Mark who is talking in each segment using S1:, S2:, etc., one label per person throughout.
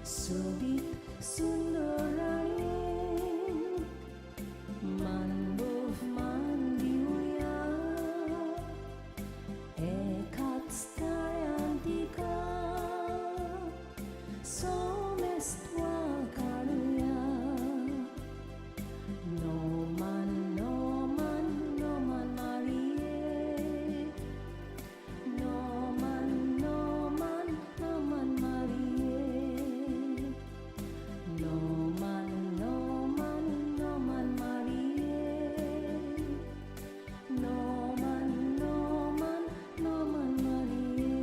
S1: सोबीत सुंदर राणये मान भोवमान दिवया एकाच ताळ्यान तिका सोमेस्त्वा काडुया. नोमान नोमान नोमान मारिये, नोमान नोमान नोमान मारिये, नोमान नोमान नोमान मारिये, नोमान नोमान नोमान मारिये.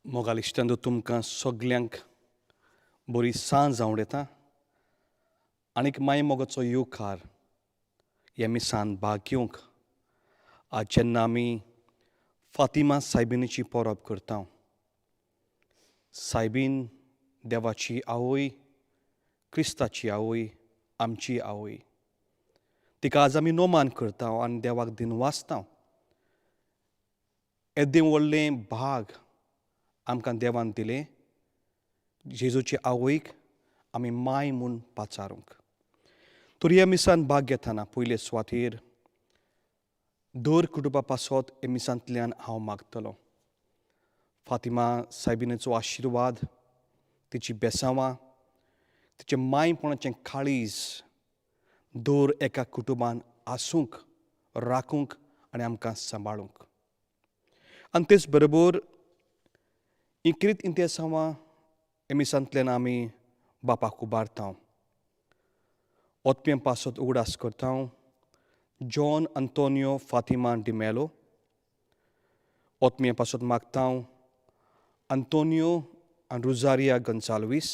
S2: मोगाल इश्टांनो, तुमकां सगल्यांक बरी सांज आवडटा आनीक माय मोगाचो येवकार ह्या मिसान भाग घेवंक. आज जेन्ना आमी फातिमा सायबिणीची परब करता, सायबीन देवाची आवय, क्रिस्ताची आवय, आमची आवय, तिका आज आमी नोमान करता आनी देवाक दिनवासता. येदें व्हडलें भाग आमकां देवान दिलें, जेजूचे आवयक आमी माय म्हूण पाचारूंक. तर ह्या मिसान भाग घेतना पयले सुवातेर दर कुटुंबा पासत हे मिसांतल्यान हांव मागतलो फातिमा सायबिणीचो आशिर्वाद, तिची बेसांवां, तिचें मायपणाचें काळीज दर एका कुटुंबान आसूंक, राखूंक आनी आमकां सांबाळूंक. आनी तेच बरोबर इक्रीत इंतेसांवां हे मिसांतल्यान आमी बापाक उबारता. ओतप्यां पासत उगडास करता जॉन अंतोनियो फातिमा डिमेलो. ओतम्या पासत मागता अंतोनियो आनी रुजारिया गन्साल्वीस.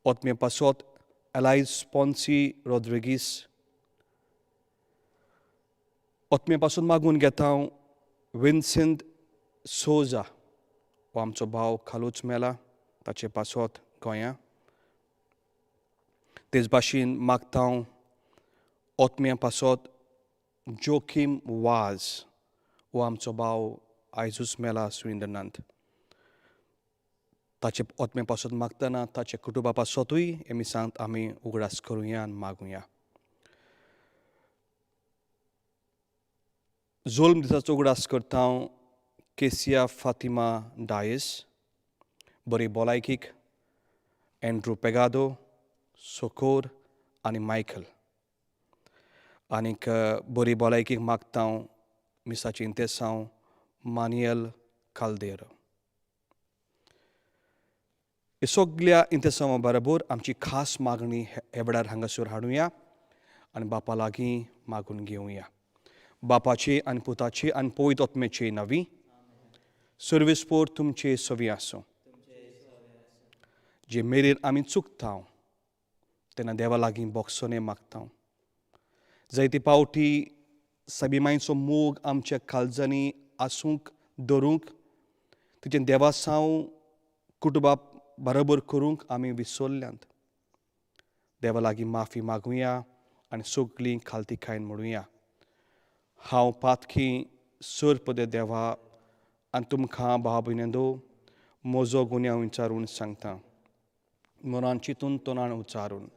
S2: ओतम्या पासत एलायज पॉन्सी रोद्रिगीस. ओतम्या पासून मागून घेता विन्सेंत सोजा, हो आमचो भाव खालूच मेला, ताचे पासत गोंया. तेच भाशेन मागता ओतम्या पासत जोखीम वाज, हो आमचो भाव आयजूच मेला सुरिंद्रनाथ, ताचे ओतम्या पासत मागतना ताच्या कुटुंबा पासतूय हे मिसांत आमी उगडास करुया आनी मागुया. जोल्म दिसाचो उगडास करता केसिया फातिमा डायस. बरी भलायकीक एंड्रू पेगादो, सोकोर आनी मायकल. आनीक बरी भलायकीक मागता मिसाची इंतेसांव मानियल कालदेर. हे सगल्या इंतेसांवा बरोबर आमची खास मागणी हे वेळार हांगासर हाडुया आनी बापा लागीं मागून घेवया. बापाचे आनी पुताचे आनी पवित्र आत्म्याचे नांवी. सर्वेस्पोर तुमचे सवी आसूं. जे मेरेन आमी चुकता तेन्ना देवा लागीं बोगसोने मागता. जायते पावटी सभिमायचो मोग आमच्या काळजांनी आसूंक धरूंक, तिचें देवासांव कुटुंबा बरोबर करूंक आमी विसरल्यांत. देवा लागीं माफी मागुया आनी सगळीं खालती खायन म्हणुया, हांव पातकी सरपदे देवा आनी तुमकां भाव भयणींनो म्हजो गुन्यांव विचारून सांगता. मनान चिंतून, तोंडान उच्चारून,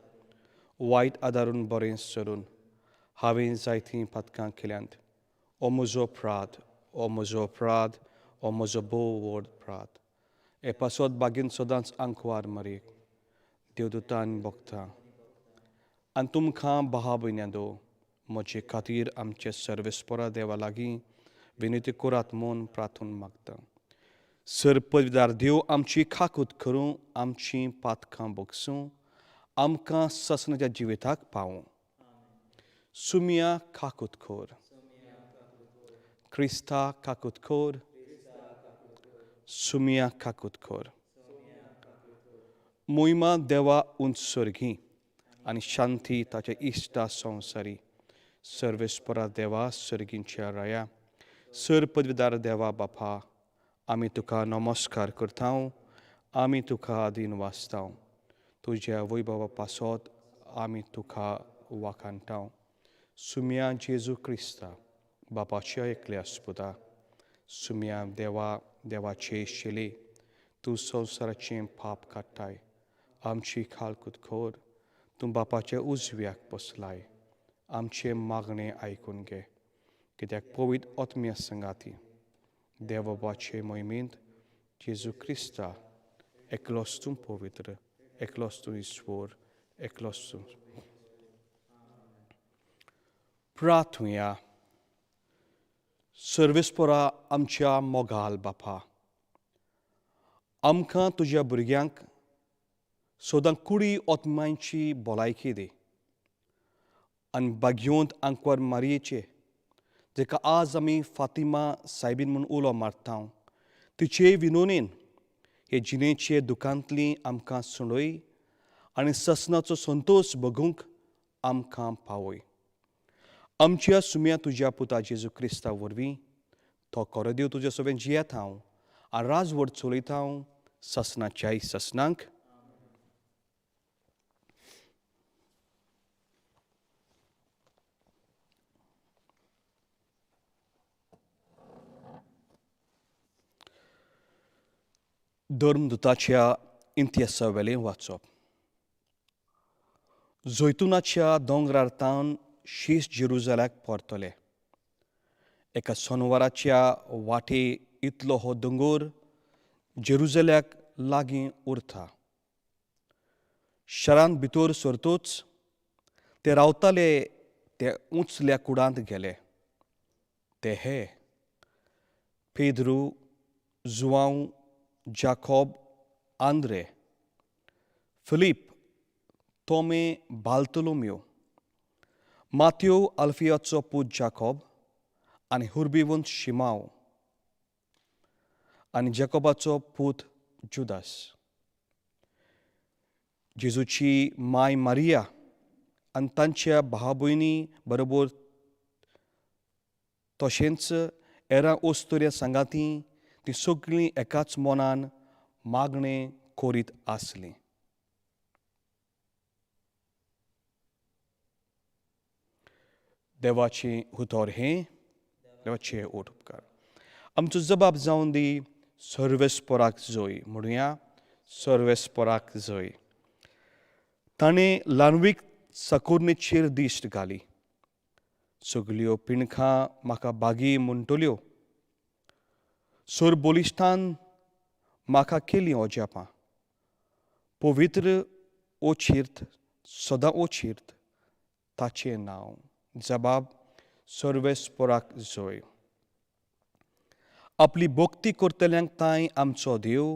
S2: वायट आदारून, बरें सरून हांवें जायतीं पातकां केल्यांत. ओ म्हजो अपराध, ओ म्हजो अपराध, ओ म्हजो भोव व्हड अपराध. हे पासत बागीन सदांच आंकवार मरीक, देवदूतान भोगता आनी तुमकां भाव भयण्यांनो म्हजे खातीर आमचे सर्वेस्परा देवा लागीं विनंती करात म्हूण प्रार्थना मागता. सरपदविदार देव आमची खाकूत करूं, आमची पातकां भोगसूं, आमकां ससनाच्या जिविताक पावूं. सुमिया काकूत कर. क्रिस्ता काकूत कर. सुमिया काकूत कर. मोहिमा देवा उंच सर्गी आनी शांती ताच्या इश्टा संवसारी. सर्वेस्परा देवा, सर्गींच्या राया, सर पदवीदार देवा बापा, आमी तुका नमस्कार करता, आमी तुका आदीन वाचता. तुज्या वैभवा पासत आमी तुका वाखाणटा. सुम्या जेजू क्रिस्ता बापाच्या एकल्या आस्पुता, सुम्या देवा देवाचे शिले, तूं संवसाराचें पाप काडटाय, आमची खालकूत कर. तूं बापाच्या उजव्याक बसलाय, आमचें मागणें आयकून घे, कित्याक पवित्र आत्म्या संगाती देव बाबाचे मोहिमेंत जेजू क्रिस्ता एकलोच तूं पवित्र, एकलोच तूं ईश्वर, एकलोच तूं. प्रार्थुया. सर्वेस्पोरा आमच्या मोगाल बापा, आमकां तुज्या भुरग्यांक सदां कुडी आत्म्यांची भलायकी दी आनी बागयोंत आंकवार मारयेचे, जेका आज आमी फातिमा सायबीन म्हूण उलो मारता, तिचे विनोनेन हे जिणेचे दुकांतली आमकां सोडय आनी ससनाचो संतोश बगूंक आमकां पावय. आमच्या सुम्या तुज्या पुता जेजू क्रिस्ता वरवीं, तो कोरो देव तुज्या सोबेन जियेता हांव आनी राजवट चलयता हांव ससनाच्याय ससनांक. धर्मदुताच्या इतिहासा वेलें वाचप. जैतुनाच्या दोंगरार तावन शीस जेरुजाल्याक परतले. एका सोनवाराच्या वाटे इतलो हो दोंगर जेरुजाल्याक लागीं उरता. शारांत भितर सरतूच ते रावताले ते उंचल्या कुडांत गेले. ते हे पेद्रू, जुआंव, जाकोब, आंद्रे, फिलीप, तोमे, बाल्तोलोमियो, मात्यो आल्फियाचो पूत जाकोब आनी हुर्बीवंत शिमाव आनी जाकोबाचो पूत जुदास. जेजूची माय मारिया आनी तांच्या भाव भयणी बरोबर तशेंच एरा ओस्तोऱ्या सांगाती ती सगळीं एकाच मनान मागणें करीत आसलीं. देवाचें उतर हें देवाचें ओट उपकार. आमचो जबाब जावन दी सर्वेस्पोराक जय म्हणुया, सर्वेस्पोराक जय. ताणें ल्हानवीक सकुर्णेचेर दिश्ट घाली. सगल्यो पिणखां म्हाका बागी म्हणटल्यो, सोर बोलिश्टान म्हाका केलीं अजापां. पवित्र ओचिर्त सदां ओचिर्त ताचें नांव. जबाब सर्वेस्पोराक जय. आपली भक्ती करतल्यांक तांय आमचो देव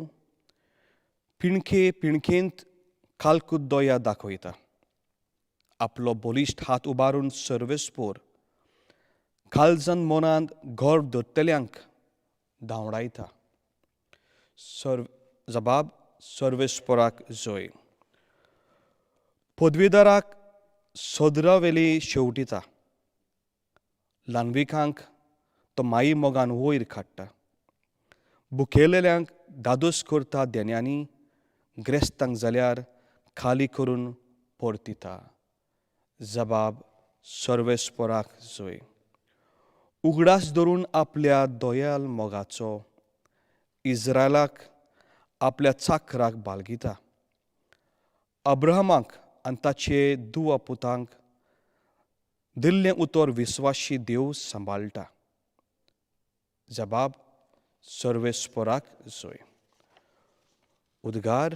S2: पिणके पिणकेंत कालकूत दया दाखयता. आपलो बलिश्ट हात उबारून सर्वेस्पोर काळजान मनांत घर धरतल्यांक धांवडायता. जबाब सर्वेस्पोराक जय. पदवीदाराक सदरावेली शेवटिता, ल्हानविकांक तो माई मोगान वयर काडटा. बुकेलेल्यांक दादोस करता देण्यांनी, ग्रेस्तांक जाल्यार खाली करून परतिता. जबाब सर्वेस्पोराक जय. उगडास धरून आपल्या दयाल मोगाचो इस्रायलाक आपल्या चाकराक बालगिता. अब्राहमाक आनी ताचे दुवा पुतांक दिल्लें उतर विस्वाशी देव सांबाळटा. जबाब सर्वेस्पोराक जय. उद्गार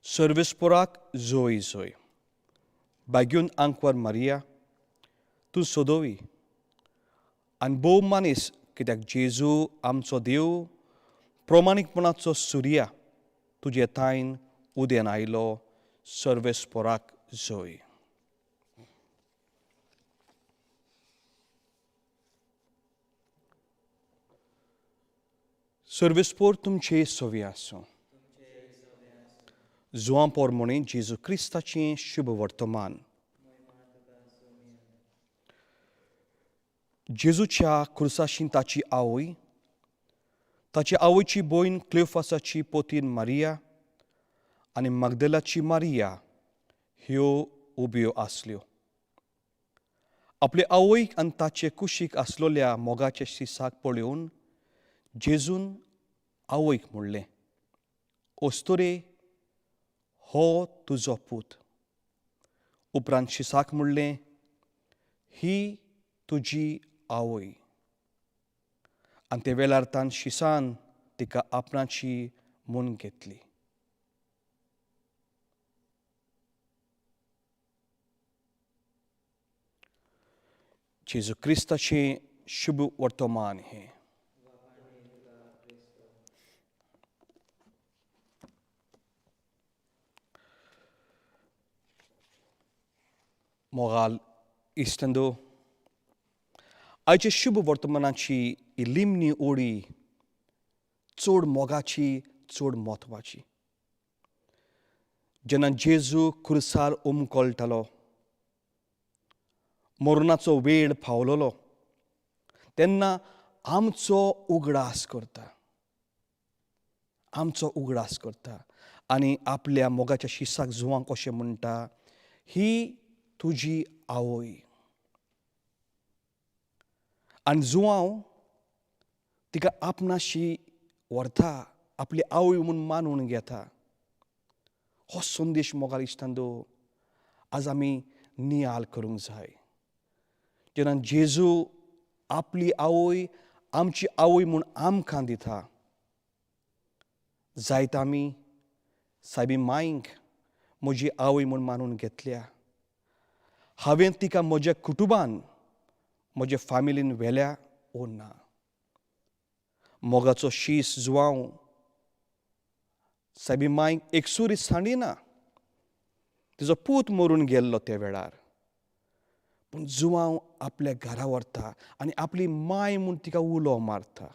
S2: सर्वेस्पोराक जय जय. बाग्यून आंकवार मारिया, तूं सोदोवी आनी भोव मानीस, कित्याक जेजू आमचो देव प्रमाणीकपणाचो सुर्या तुजे तायन उदेन आयलो. सर्वेस्पोराक जय. सर्वेस्पोर तुमचे सवी आसूं. जुआं पोरमोणी जेजू क्रिस्ताचें शुभ वर्तमान. जेजूच्या खुर्साशी ताची आवय ताची आवयची भयण क्लियोफासाची पोतीन मारिया आनी मागदेलाची मारिया ह्यो उब्यो आसल्यो. आपले आवयक आनी ताचे कुशीक आसलेल्या मोगाच्या शिसाक पळोवन जेजून आवयक म्हणलें, अस्तुरे, हो तुजो पूत. उपरांत शिसाक म्हणलें, ही तुजी आवय. आनी ते वेळार तान शिसान तिका आपणाची म्हूण घेतली. जेजू क्रिस्ताचें शुभ वर्तमान हें. मोगाल इश्टंदो, आयच्या शुभ वर्तमानाची ही लिमणी ओडी चड मोगाची, चड म्हत्वाची. जेन्ना जेजू खुर्सार उमकळटालो, मरणाचो वेळ पावलोलो, तेन्ना आमचो उगडास करता, आमचो उगडास करता आनी आपल्या मोगाच्या शिसाक जुवांक अशें म्हणटा, ही तुजी आवय. आनी जुवांव तिका आपणाशी व्हरता, आपली आवय म्हूण मानून घेता. हो संदेश मोगाल इश्टांदो आज आमी नियाळ करूंक जाय. जेन्ना जेजू आपली आवय आमची आवय म्हूण आमकां दिता, जायत आमी सायबी मांयक म्हजी आवय म्हूण मानून घेतल्या. हांवें तिका म्हज्या कुटुंबान, म्हज्या फामिलीन व्हेल्या ओ ना. मोगाचो शीस जुवांव सायबी मांयक एकसुरी सांडिना. तिजो पूत मरून गेल्लो त्या वेळार, पूण जुवांव आपल्या घरा व्हरता आनी आपली मांय म्हूण तिका उलो मारता.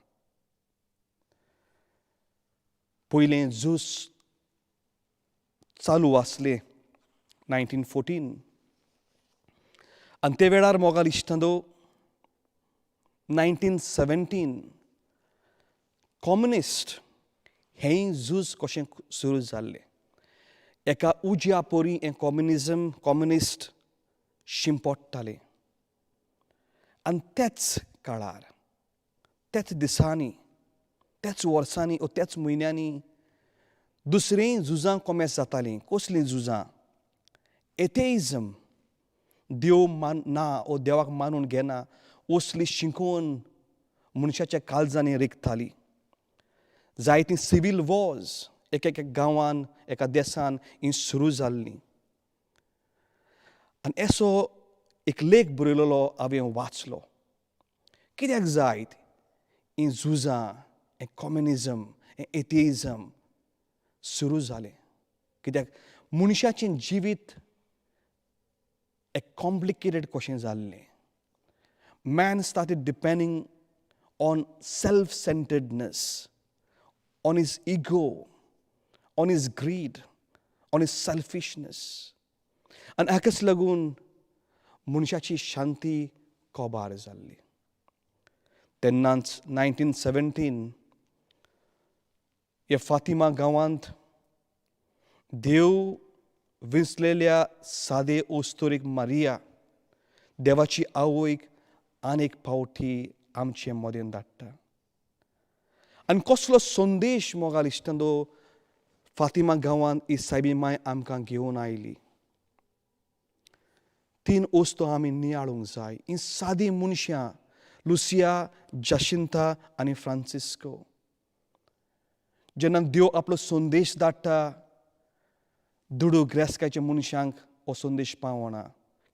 S2: पयलें झूज चालू आसलें 1914, आनी ते वेळार मोगाल इश्टांदो 1917 कॉम्युनिस्ट हेंय झूज कशें सुरू जाल्लें. एका उज्या परी हें कॉम्युनिजम, कॉम्युनिस्ट शिंपडटाले. आनी त्याच काळार, त्याच दिसांनी, त्याच वर्सांनी ओ त्याच म्हयन्यांनी दुसरींय झुजां कोमेस जातालीं. कसलीं झुजां? एथेइजम, देव मान ना ओ देवाक मानून घेना असली शिकोवन मनशाच्या काळजांनी रिगताली. जायतीं सिवील वॉर्स एक एका गांवान, एका देसान हीं सुरू जाल्लीं. आनी असो एक लेख बरयलेलो हांवें वाचलो, कित्याक जायत हीं झुजां, हें कॉम्युनिजम, हें एथेइजम सुरू जालें? कित्याक मनशाचें जिवीत एक कॉम्प्लिकेटेड कशें जाल्लें. Man started depending on self centeredness, on his ego, on his greed, on his selfishness. आनी हाकाच लागून मनशाची शांती काबार जाल्ली. तेन्नाच 1917 ह्या फातिमा गांवांत देव विंचलेल्या सादे ओस्तोरीक मारिया देवाची आवयक आनीक फावटी आमचे मदेन धाडटा. आनी कसलो संदेश मोगाल इश्टांदो फातिमा गांवांत ही सायबी माय आमकां घेवन आयली. तीन वस्तू आमी नियाळूंक जाय. ही सादी मनशां, लुसिया, जाशिंता आनी फ्रांसिस्को, जेन्ना देव आपलो संदेश धाडटा, दुडू ग्रेस्कायच्या मनशांक हो संदेश पावना,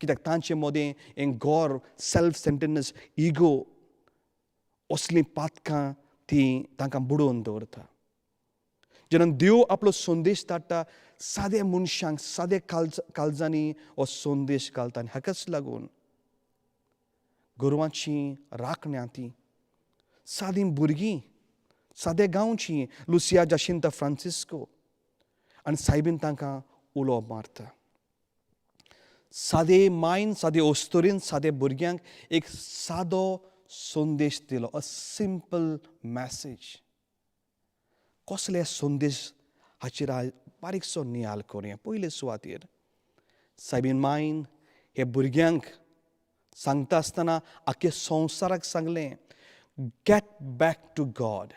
S2: कित्याक तांचे मदें हें गोर, सेल्फ सेंटर्डनेस, इगो असलीं पातकां ती तांकां बुडोवन दवरता. जेन्ना देव आपलो संदेश धाडटा, सादे मनशांक सादे काळजांनी हो संदेश घालता. आनी हाकाच लागून गोरवांची राखण्या ती सादीं भुरगीं, सादे गांवची लुसिया, जाशिंता, फ्रांसिस्को, आनी सायबीन तांकां उलो मारता. सादे मायन, सादे अस्तोरीन सादे भुरग्यांक एक सादो संदेश दिलो, अ सिंपल मॅसेज. कसले संदेश हाचेर बारीकसो नियाल करुया. पयले सुवातेर सायबीन मायन हे भुरग्यांक सांगता आसतना आख्खे संवसाराक सांगलें, गॅट बॅक टू गॉड.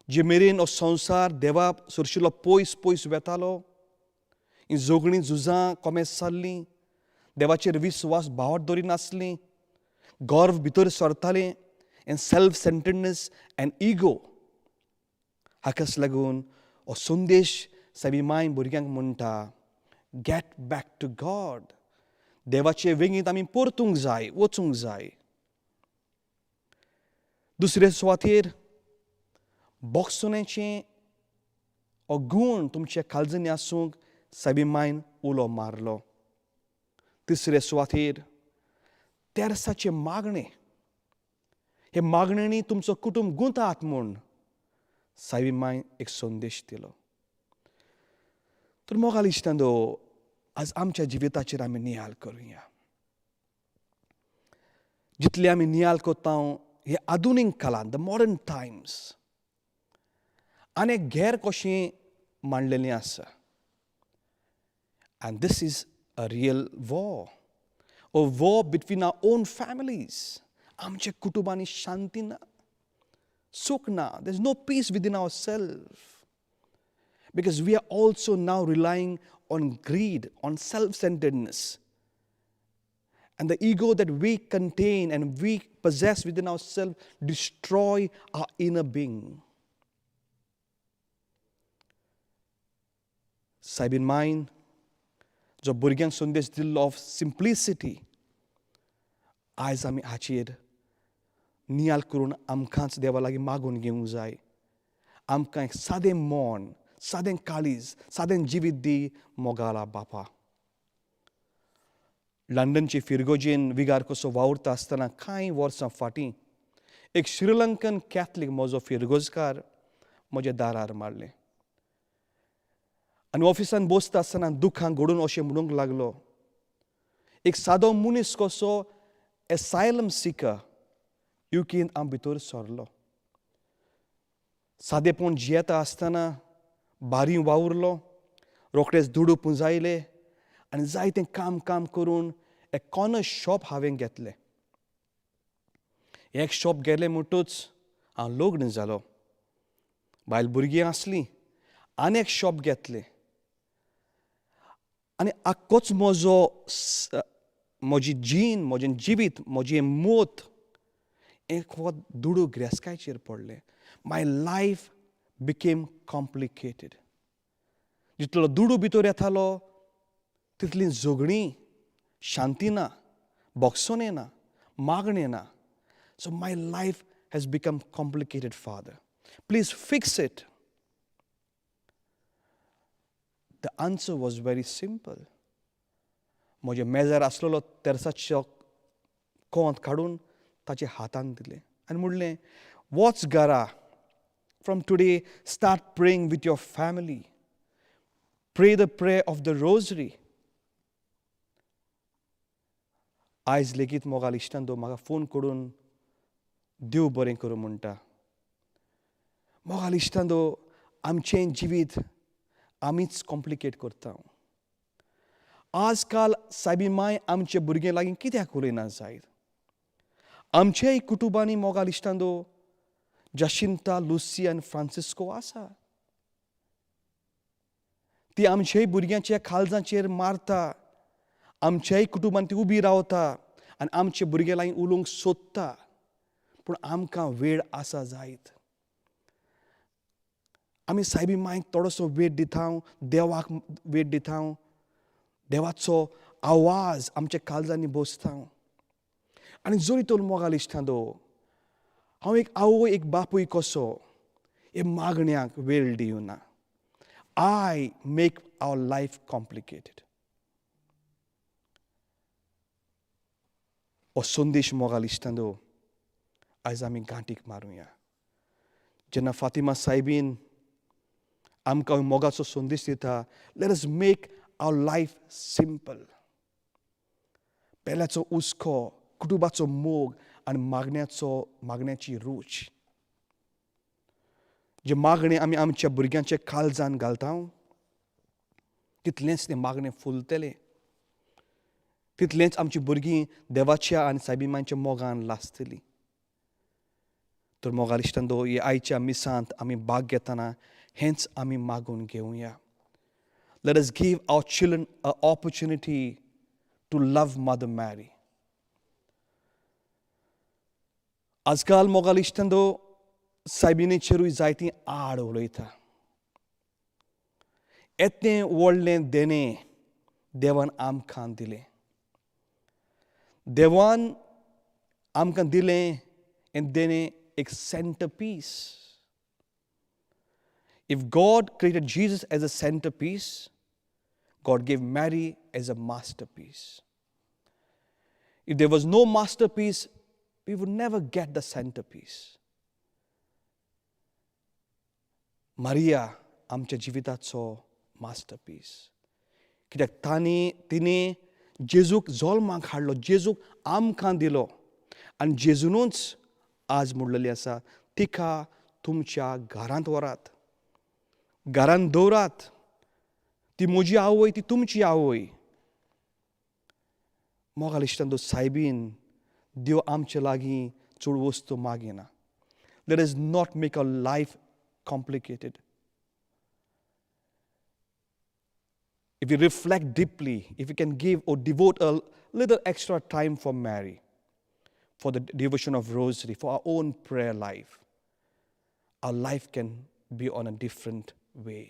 S2: जे मेरेन हो संवसार देवा सरशिल्लो पयस पयस वेतालो, हीं झगडीं झुजां कोमेस जाल्लीं, देवाचेर विस्वास भावार्त दवरिनासलीं, गर्व भितर सरतालें, and self centredness and ego. हाकाच लागून हो संदेश सायबी माय भुरग्यांक म्हणटा, गॅट बॅक टू गॉड. देवाचे वेंगेंत आमी परतूंक जाय, वचूंक जाय. दुसरे सुवातेर भोगसण्याचें हो गूण तुमच्या काळजांनी आसूंक सायबी मायन उलो मारलो. तिसरे सुवातेर तेर्साचें मागणें, हे मागण्यांनी तुमचो कुटूंब गुंतात म्हूण सायबी मायन एक संदेश दिलो. तर मोगाल इश्टांनो, आज आमच्या जिविताचेर आमी नियाल करुया. जितले आमी नियाल करता हे आधुनीक काळांत, the modern Times, आनी घेर कशें मांडलेलें आसा. And this is a real war, a war between our own families. आमच्या कुटुंबांनी शांती ना, सूख ना. There is no peace within our self, because we are also now relying on greed, on self centeredness. And the ego that we contain and we possess within ourselves destroy our inner being. Soybean मायन जो भुरग्यांक संदेश दिल्लो of simplicity, आयज आमी हाचेर Niall करून आमकांच देवा लागीं मागून घेवंक जाय. आमकां एक सादें मन, सादें काळीज, सादें जिवीत दी मोगाला बापा. लंडनचे फिरगोजेन विगार कसो वावुरता आसतना कांय वर्सां फाटीं एक श्रीलंकन कॅथलीक म्हजो फिरगोजकार म्हज्या दारार मारलें आनी ऑफिसान बसता आसतना दुखां घडून अशें म्हणूंक लागलो, एक सादो मनीस कसो एसायलम सिकर युकेन हांव भितर सरलो, सादेपण जियेता आसतना बारी वावुरलो, रोखडेच दुडू पुंजायले आनी जायतें काम काम करून एक कॉर्नर शॉप हांवें घेतलें. एक शॉप गेलें म्हणटूच हांव लग्न जालो, बायल भुरगीं आसलीं, आनी एक शॉप घेतलें आनी आख्खोच म्हजो म्हजी जीण, म्हजें जिवीत, म्हजें मत एक फकत दुडू ग्रेस्कायचेर पडलें. My life became complicated. जितलो दुडू भितर येतालो तितलीं झगडीं, शांती ना, भोगसणें ना, मागणें ना. So my life has become complicated, father, please fix it. The answer was very simple. म्हज्या मेजार आसलेलो तेर्साचो कोंत काडून ताच्या हातांत दिलें आनी म्हणलें, वच घरा, from today start praying with your family, pray the prayer of the rosary. आयज लेगीत मोगाल इश्टान म्हाका फोन करून देव बरें करूं म्हणटा. मोगाल इश्टान, आमचें जिवीत आमीच कॉम्प्लिकेट करता. आजकाल सायबी माय आमचे भुरगे लागीं कित्याक उलयना जायत? आमच्याय कुटुंबांनी मोगाल इश्टांदो जाशिंता, लुसी आनी फ्रांसिस्को आसा. ती आमच्याय भुरग्यांच्या काळजाचेर मारता, आमच्याय कुटुंबान ती उबी रावता आनी आमचे भुरगे लागीं उलोवंक सोदता. पूण आमकां वेळ आसा जायत. आमी सायबी मायक थोडोसो वेळ दिता, देवाक वेळ दिता, देवाचो आवाज आमच्या काळजांनी बसता. आनी जरी तर मोगाल इश्टांदो, हांव एक आवय एक बापूय कसो हे मागण्याक वेळ दिवना. I make our life complicated. हो संदेश मोगाल इश्टांदो आयज आमी गांठीक मारुया. जेन्ना फातिमा सायबीन आमकां मोगाचो संदेश दिता, let us make our life simple. पेल्याचो हुस्को, कुटुंबाचो मोग आनी मागण्याची रूच. जें मागणें आमी आमच्या भुरग्यांच्या काळजान घालता तितलेंच तें मागणें फुलतलें, तितलेंच आमची भुरगीं देवाच्या आनी सायबीण मांयच्या मोगान लासतलीं. तर मोगाळ इश्टांनो, ह्या आयच्या मिसांत आमी भाग घेतना हेंच आमी मागून घेवया. Let us give our children an opportunity to love Mother Mary. आजकाल मोगाळ इश्टांनो, सायबिणीचेरूय जायतीं आड उलयता. येतें व्हडलें देणें देवान आमकां दिलें, देवान आमकां दिलें हें देणें एक centerpiece. If God created Jesus as a centerpiece, God gave Mary as a masterpiece. If there was no masterpiece, we would never get the centerpiece. Maria आमच्या जिविताचो मास्टरपीस, कित्याक तिणें जेजूक जल्माक हाडलो, जेजूक आमकां दिलो आनी जेजूनूच आज म्हणलेली आसा, तिका तुमच्या घरांत व्हरात, घरांत दवरात, ती म्हजी आवय, ती तुमची आवय. मोगाळ इश्टांनो, सायबीन देव आमचे लागीं चड वस्तू मागिना. Let us not make our life complicated. If we reflect deeply, if we can give or devote a little extra time for Mary, for the devotion of Rosary, for our own prayer life, our life can be on a different way.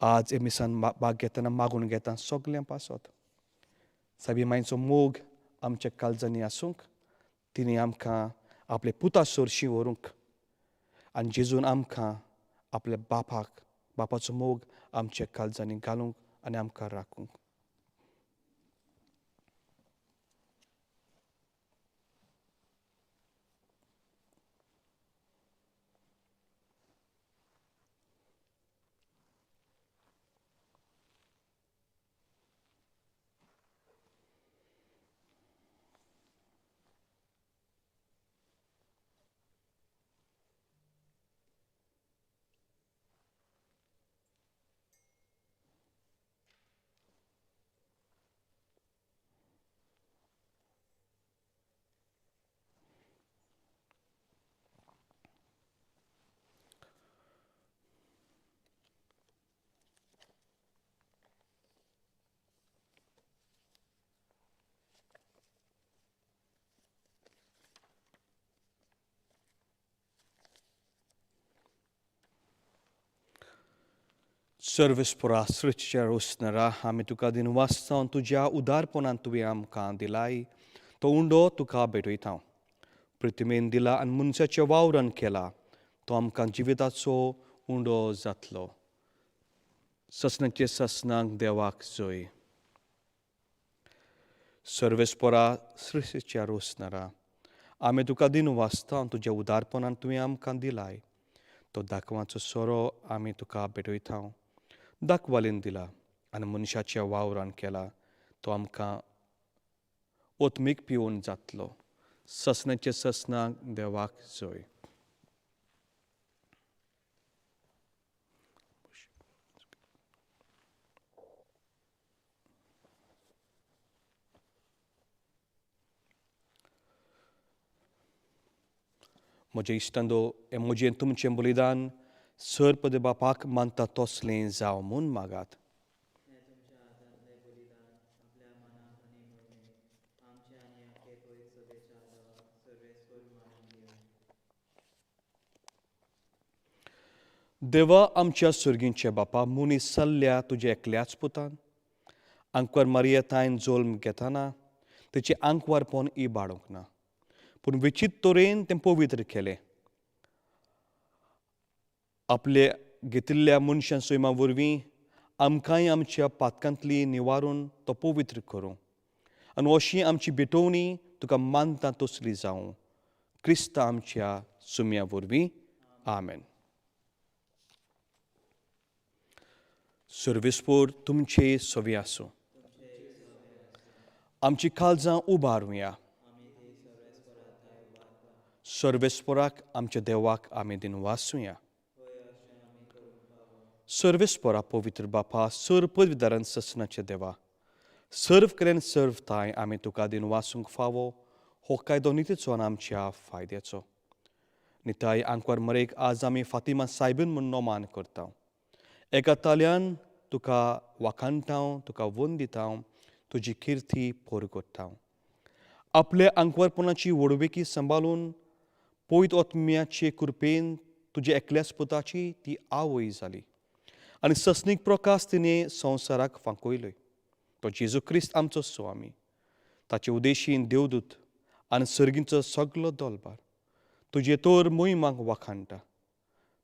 S2: आज हे मिसान भाग घेतना मागून घेता सगल्यां पासत सायबी मांयचो मोग आमच्या काळजांनी आसूंक, तिणें आमकां आपले पुता सरशीं व्हरूंक आनी जेजून आमकां आपल्या बापाचो मोग आमच्या काळजांनी घालूंक आनी आमकां राखूंक. सर्वेस्पोरा सृश्टीच्या रोसनरा, आमी तुका दिनवास जावन तुज्या उदारपणान तुवें आमकां दिलाय तो उंडो तुका भेटयता. प्रतिमेन दिला आनी मनशाच्या वावरान केला तो आमकां जिविताचो उंडो जातलो. ससनाचे ससनाक देवाक जय. सर्वेस्पोरा सृश्टीच्या रोसनरा, आमी तुका दिनवास जावन तुज्या उदारपणान तुवें आमकां दिलाय तो दाखवाचो सोरो आमी तुका भेटयता. दाखवालीन दिला आनी मनशाच्या वावरान केला तो आमकां ओतमीक पिवन जातलो. ससनाचे ससनाक देवाक जय. म्हज्या इश्टांनो, हें म्हजें तुमचें बलिदान सर्प बापाक मानता तसलें जावं म्हूण मागात. देवा आमच्या सर्गींच्या बापा, मनीस सल्ल्या तुज्या एकल्याच पुतान आंकवार मारिया ताईन जल्म घेतना तेचें आंकवारपण इबाडूंक ना, पूण विचित तरेन तें पवित्र केलें. आपले घेतिल्ल्या मनशां सैमा वरवीं आमकांय आमच्या पातकांतली निवारून तो पवित्र करूं आनी अशी आमची भेटवणी तुका मानता तसली जावं. क्रिस्ता आमच्या सुम्या वरवीं, आमेन. सर्वेस्पोर तुमचे सवी आसूं. आमची काळजां उबारुया. सर्वेस्पोराक आमच्या देवाक आमी दिनवासुया. सर्वेस्पोरा पवित्र बापा, सर्व पदवीदारान ससनाच्या देवा, सर्व कडेन सर्व थांय आमी तुका दिनवासूंक फावो. हो कायदो नितीचो आनी आमच्या फायद्याचो. निताय आंकवार मरेक आज आमी फातिमा सायबीन म्हूण नोमान करता. एका ताल्यान तुका वाखाणटा, तुका वंदिता, तुजी किर्ती पोर करता. आपल्या आंकवारपणाची व्हडविकी सांबाळून पयत ओतम्याचे कृपेन तुज्या एकल्याच पुताची ती आवय जाली आनी सस्नीक प्रकाश तिणें संवसाराक फांकयलोय. तो जेजू क्रिस्त आमचो स्वामी. ताचे उदेशीन देवदूत आनी सर्गींचो सगलो दोलबार तुजे तोर मोहिमाक वाखाणटा.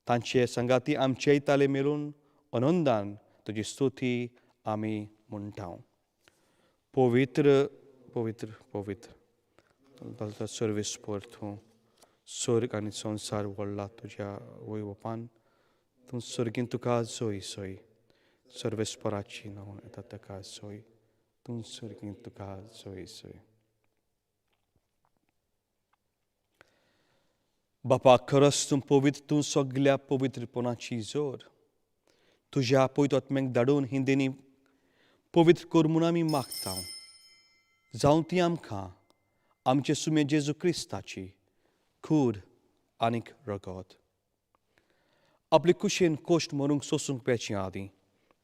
S2: तांचे सांगाती आमचे ताले मेळून आनंदान तुजी स्तुती आमी म्हणटा. पवित्र पवित्र पवित्र सर्वेस्पर तूं, स्वर्ग आनी संवसार व्हडला तुज्या वैवपान. तूं सर्गीन तुका जोय सोय, सर्वेस्पराची नांव येता ताका सोय. तूं सर्गीन तुका जोय सोय. बापा, खरस तूं पवित्र, तूं सगल्या पवित्रपणाची जोर. तुज्या पयत आत्म्याक धाडून हिंदींनी पवित्र कर म्हूण आमी मागता. जावं ती आमकां आमचे सुमे जेजू क्रिस्ताची कूड आनीक रगत. आपले कुशेन कोश्ट मरूंक सोसूंक पेचे आदीं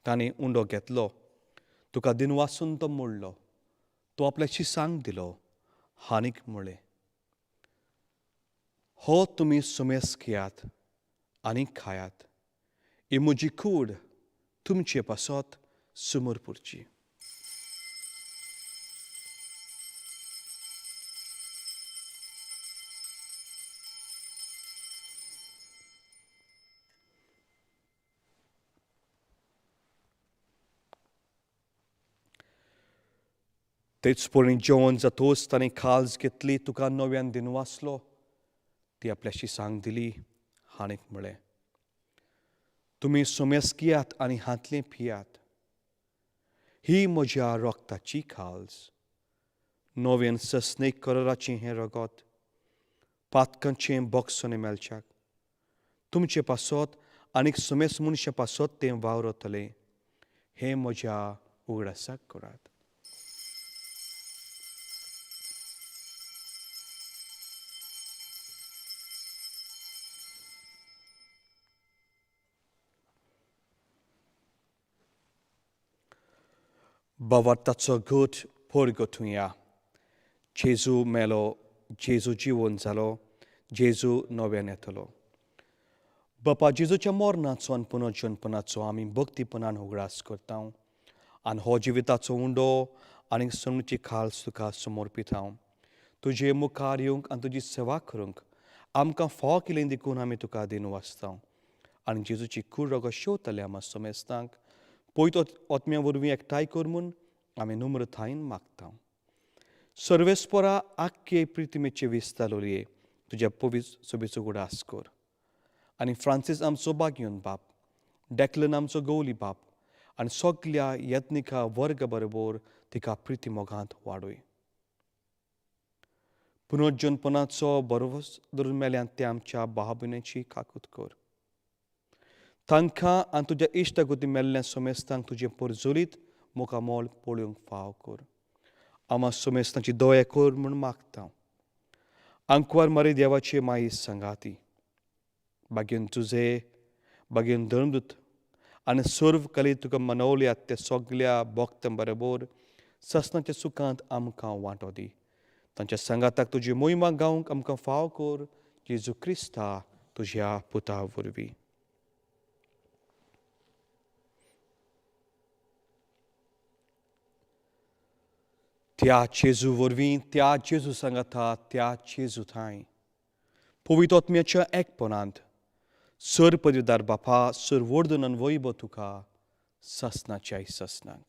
S2: ताणें उंडो घेतलो, तुका दिनवासून तो मोडलो, तो आपल्या शिसांक दिलो आनीक म्हळें, हो तुमी सुमेस घेयात आनी खायात. ही म्हजी कूड तुमचे पासत सुमर पुरची. तेच पळय जेवण जातोच ताणें खाज घेतली, तुका नव्यान दिनवासलो, ती आपल्या शिसांक दिली आनीक म्हळें, तुमी सुमेस घेयात आनी हांतलें पियात. ही म्हज्या रगताची खाज, नव्यान सस्नेक कराराचें हें रगत, पातकांचें बॉक्सने मेळच्याक तुमचे पासत आनीक सुमेस मनशां पासत तें वावरतलें. हें म्हज्या उगडासाक करात. बावार्थाचो घट परगटुया. जेजू मेलो, जेजू जिवन जालो, जेजू नव्यान येतलो. बापा, जेजूच्या मरणाचो आनी पुनर्जनपणाचो आमी भक्तीपणान उगडास करता आनी हो जिविताचो उंडो आनी सणूची खाल तुका समर्पिता. तुजे मुखार येवंक आनी तुजी सेवा करूंक आमकां फावो केली देखून आमी तुका दिनवासता. आनी जेजूची कूड रगत शेवतले आमा समेस्तांक पयत ओतम्या वरवीं एकठांय कर म्हूण आमी नम्रतायेन मागता. सर्वेस्परा आख्खे प्रितिमेचे विस्तार तुज्या पवित्र सोबेचो उगडास कर. आनी फ्रांसीस आमचो बागयोन बाप, डेक्लन आमचो गौली बाप आनी सगल्या यत्निका वर्ग बरोबर तिका प्रिती मोगांत वाडय. पुनर्जनपणाचो बरोवस धरून मेल्यान ते आमच्या भाव भयणीची काकूत कर. तांकां आनी तुज्या इश्टागती मेल्ल्या सोमेस्तांक तुजें परजोलीत मुखामोल पळोवंक फाव कर. आमा सोमेस्तांची दया कर म्हूण मागता. आंकवार मारी देवाची माई सांगाती, बागेन तुजे बागेन धर्मदूत आनी सर्व कली तुका मनवल्यात ते सगल्या भक्तां बरोबर ससनाच्या सुखांत आमकां वांटो दी. तांच्या सांगाताक तुजी मोहिमा गावंक आमकां फाव कर. जेजू क्रिस्ता तुज्या पुता वरवीं. त्या जेजू वरवीं, त्या जेजू सांगाता, त्या जेजू थांय पवित्र आत्म्याच्या एकपणांत सर पदवीदार बापा, सर वर्धन आनी वैभव तुका ससनाच्या ससनाक.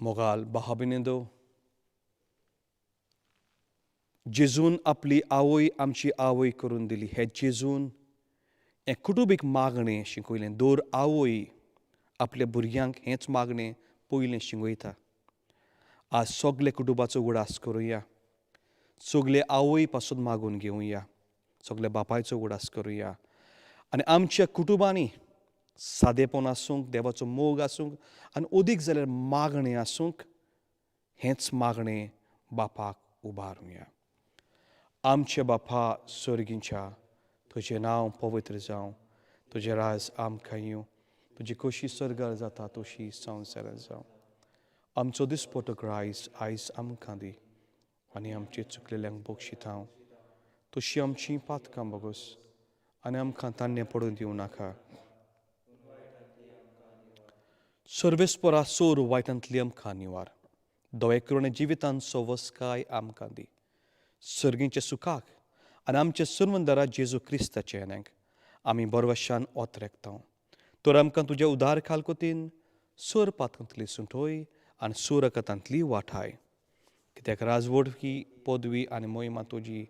S2: मोगाल भाव भयणींनो, जेजून आपली आवय आमची आवय करून दिली. हे जेजून हें कुटुंबीक मागणें शिकयलें. दर आवय आपल्या भुरग्यांक हेंच मागणें पयलें शिकयता. आज सगळे कुटुंबाचो उगडास करुया, सगळे आवय पासून मागून घेवया, सगळे बापायचो उगडास करुया आनी आमच्या कुटुंबांनी सादेपण आसूंक, देवाचो मोग आसूंक आनी अदीक जाल्यार मागणें आसूंक, हेंच मागणें बापाक उबारुया. आमचे बापा सर्गींच्या, तुजें नांव पवित्र जावं, तुजें राज आमकां येवं, तुजी कशी सर्गार जाता तशी संवसारांत जावं. आमचो दिसपटो ग्रायस आयज आमकां दी आनी आमचे चुकलेल्यांक बक्षितांव तशी आमची पातकां बगस आनी आमकां तान्नें पडून दिवं नाका. सर्वेस्परा सोर वायटांतली आमकां निवार, दोळे करून जिवितान सवस्काय आमकां दी, सर्गींच्या सुखाक आनी आमच्या सर्वंदरा जेजू क्रिस्ताचे येण्याक आमी बरवशान ओतरेकता. तर आमकां तुज्या उदार खालकोतीन सोर पातकांतली सुंठोय आनी सुरकतांतली वाठाय, कित्याक राजवट ही पदवी आनी मोहिमा तुजी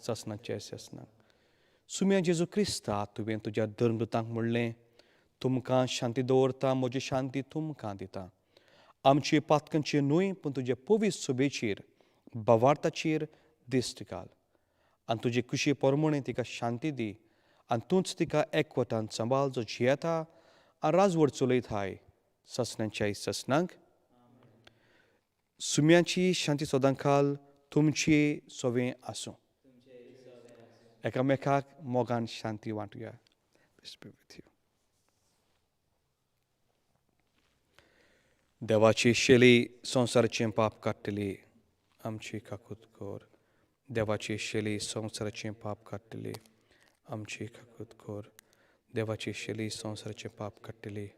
S2: ससनाचे ससना. सुम्या जेजू क्रिस्ता, तुवें तुज्या धर्मदूतांक म्हणलें, तुमकां शांती दवरता, म्हजी शांती तुमकां दिता. आमचे पातकांचे न्हय पूण तुज्या पवित्र सभेचेर बवार्थाचेर दिश्ट घाल आनी तुजे कुशी परमणे तिका शांती दी आनी तूंच तिका एकवटान सांबाळ जो जियेता आनी राजवट चलयताय ससनांच्या ससनांक. सुम्याची शांती सदांकाल तुमची सवें आसूं. एकामेकाक मोगान शांती वांटुया. Peace be with you. देवाची शेली संवसाराचें पाप काडटली आमची काकूत कर. देवाची शेली संवसाराचें पाप काडटली आमची काकूत कर. देवाची शेली संवसाराचें पाप काडटली.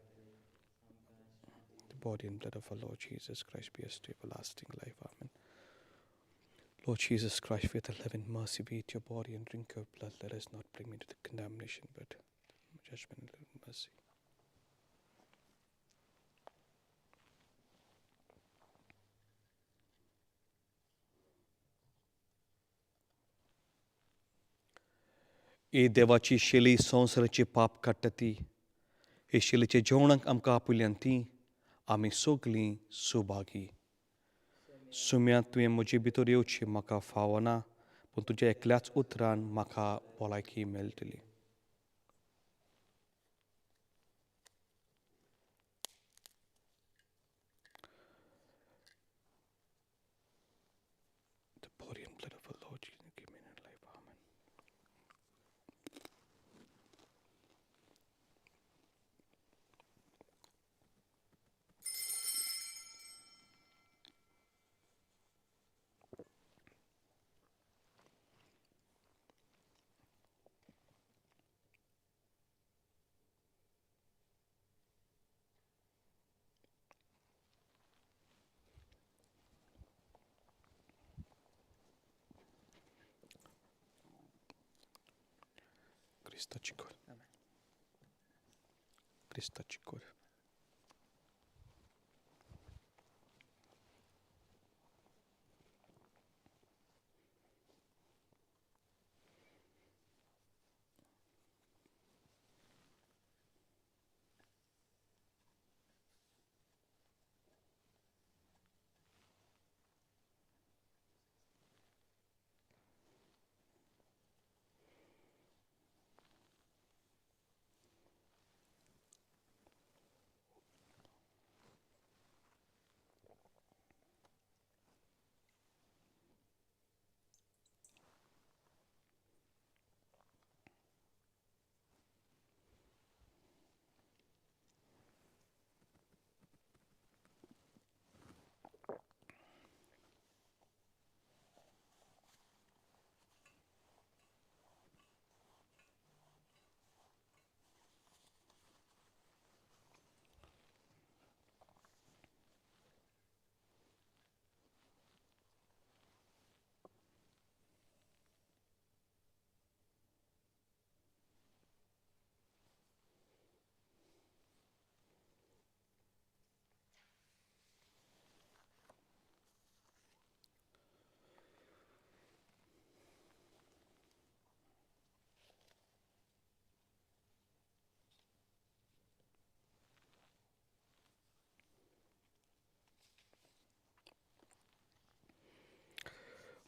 S2: The body and blood of our Lord Jesus Christ be us to everlasting life. Amen. Lord Jesus Christ, with love and mercy, be eat your body and drink your blood. Let us not bring me to the condemnation, but judgment and mercy. ए देवाची Shelley संवसाराचे पाप काडटा ती, हे शेलीच्या जेवणाक आमकां आपयल्यान ती आमी सगलीं सुभागी. सुम्या, तुवें म्हजे भितर येवची म्हाका फावना, पूण तुज्या एकल्याच उतरान म्हाका भलायकी मेळटली. The body and blood of our Lord Jesus, give me life. Amen. क्रिस्ताची कर, क्रिस्ताची कर.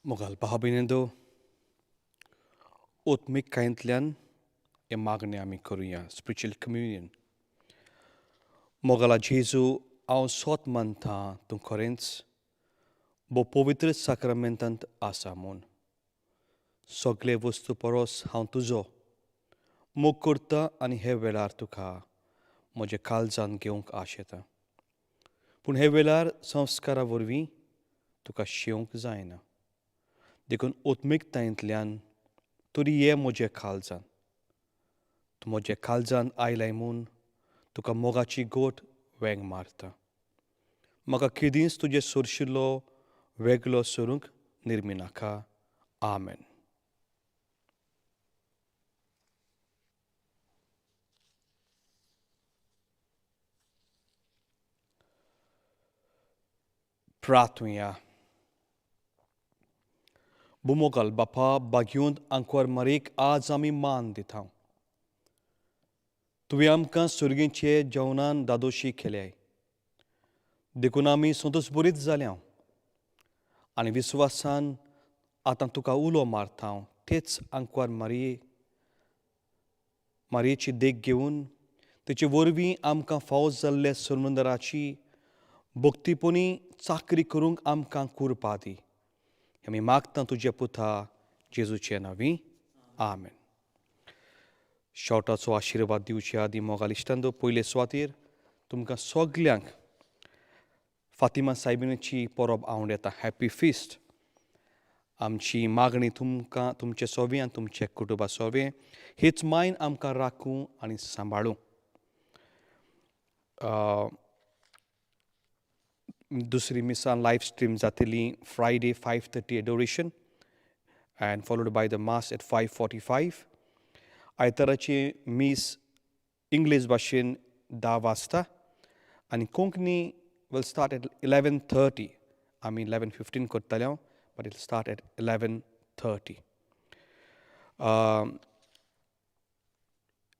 S2: मोगाल भाव भयणींनो, ओतमीकायेंतल्यान हें मागणें आमी करुया, स्पिरिच्युअल कम्युनियन. मोगाला जेजू, हांव सोत मानता तूं खरेंच भोव पवित्र साक्रामेंतांत आसा म्हूण. सगळे वस्तू परस हांव तुजो मोग करता आनी हे वेळार तुका म्हज्या काळजान घेवंक आशेता, पूण हे वेळार संस्कारा वरवीं तुका शेवंक जायना, देखून ओत्मीकतायेंतल्यान तरी ये म्हज्या काळजान. तूं म्हज्या काळजान आयलाय म्हूण तुका मोगाची गोट वेंग मारता. म्हाका केदींच तुजें सोरशिल्लो वेगळो सरूंक निर्मिनाका. आमेन. प्रार्थुया. बुमोगाल बापा, बागयोंत आंकवार मारीक आज आमी मान दिता. तुवें आमकां सुर्गींचे जेवणान दादोशी केल्याय, देखून आमी संतोश बरीत जाल्या आनी विस्वासान आतां तुका उलो मारता. तेच आंकवार मारयेची देख घेवन तेचे वरवीं आमकां फावो जाल्ले समुंदराची भक्तीपणी चाकरी करूंक आमकां कुरपा दी. आमी मागता तुज्या पुता जेजूचे नांवी. आमेन. शेवटाचो आशिर्वाद दिवचे आदीं मोगाल इश्टांनो, पयले सुवातेर तुमकां सगल्यांक फातिमा सायबिणीची परब आवड येता. Happy feast. आमची मागणी तुमकां तुमचे सोवे आनी तुमचे कुटुंबा सोवे हीच मायन आमकां राखूं आनी सांबाळूं. दुसरी मिसां लायव स्ट्रीम जातली Friday 5:30 adoration and followed by the mass at 5:45. आयताराची मीस इंग्लीश भाशेन 10 वाजता आनी कोंकणी will start at 11:30. आमी 11:15 करतले, but it start at 11:30.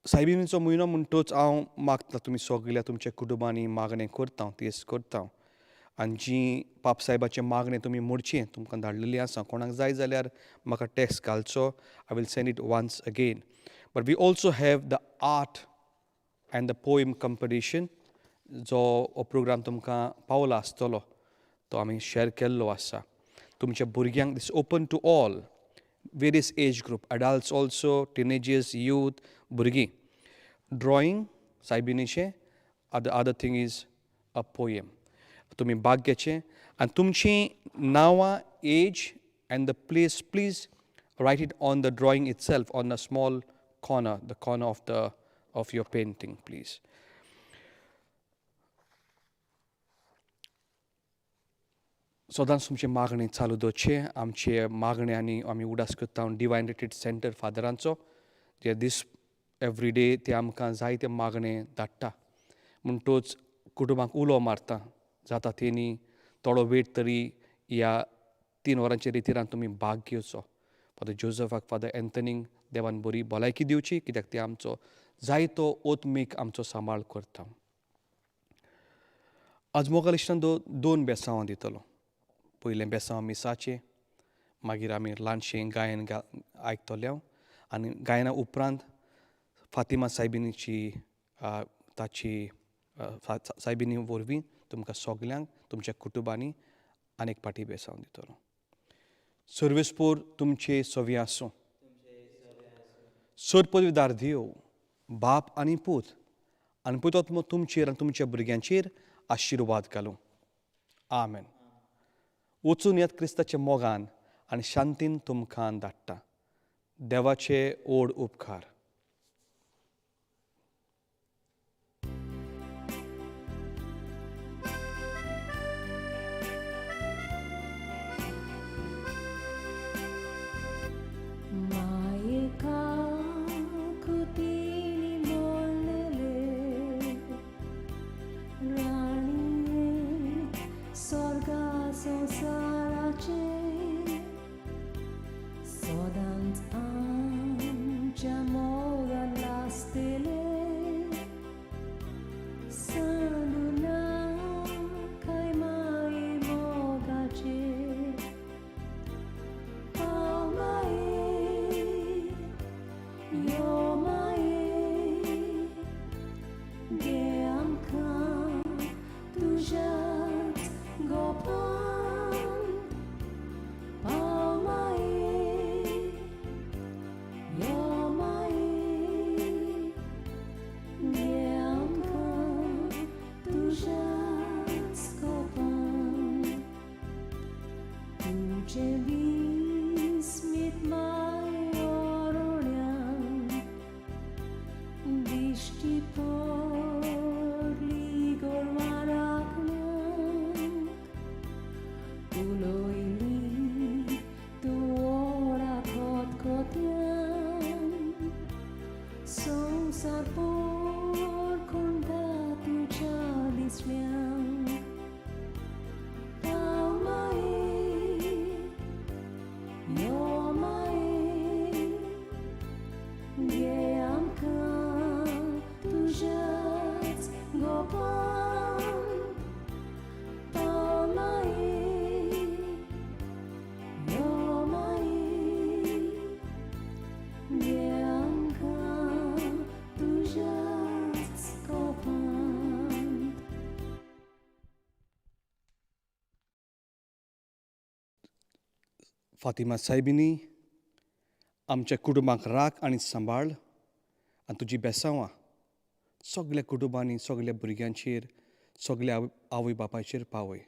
S2: सायबिणीचो म्हयनो म्हणटच हांव मागता तुमी सगल्या तुमच्या कुटुंबांनी मागणें करता, तेच करता आनी जी पाप सायबाचें मागणें तुमी मोडचें तुमकां धाडलेली आसा. कोणाक जाय जाल्यार म्हाका टॅक्स्ट घालचो. I will send it once again. But we also have the art and the poem competition, जो हो प्रोग्राम तुमकां पावला आसतलो, तो आमी शेअर केल्लो आसा तुमच्या भुरग्यांक. This open to all various age group, adults also, teenagers, youth, भुरगीं. ड्रॉइंग सायबिणीचें, other thing is a poem. तुमी भाग घेवचें आनी तुमचीं नांवां, age and the place, please write it on the drawing itself, on a small corner, the corner of your painting, please. सदांच तुमचें मागणें चालू दवरचें. आमचे मागणें आनी आमी उडास करता डिवायन रिट्रीट सेंटर फादरांचो, जे दीस एवरी डे ते आमकां जायते मागणें धाडटा. म्हणटोच कुटुंबाक उलो मारता, जाता तेणी थोडो वेळ तरी ह्या 3 वरांच्या रितीरान तुमी भाग घेवचो. फादर जोजफाक, फादर एंथनीक देवान बरी भलायकी दिवची, कित्याक ते आमचो जायतो ओतमीक आमचो सांबाळ करता. आज मोगाल इश्टान दोन बेसांवां दितलो. पयलें बेसांव मिसाचें, मागीर आमी ल्हानशें गायन आयकतले आनी गायना उपरांत फातिमा सायबिणीची ताची सायबिणी वरवीं तुमकां सगल्यांक तुमच्या कुटुंबांनी आनीक पाटी बेसांव दितलो. सर्वेस्पोर तुमचे सवी आसूं. सर पदवीदार देव बाप आनी पूत आनी पुतात्मो तुमचेर आनी तुमच्या भुरग्यांचेर आशिर्वाद घालूं. आमेन. वचून येत क्रिस्ताच्या मोगान आनी शांतीन तुमकां धाडटा. देवाचे ओड उपकार.
S1: मायेका कुतीनी मोडलेले राणये स्वर्गा संवसाराचे सदांच आमच्या. मोठ्यान संवसार पोरकोंडा तुज्या दिसण्यांक पाव माये यो माये घे आमकां तुज्याच गोपान पाव माये यो माये घे आमकां तुज्याच गोपान.
S2: फातिमा सायबिनी, आमच्या कुटुंबाक राख आनी सांबाळ आनी तुजी बेसांवां सगल्या कुटुंबांनी, सगल्या भुरग्यांचेर, सगल्या आवय बापायचेर पावय.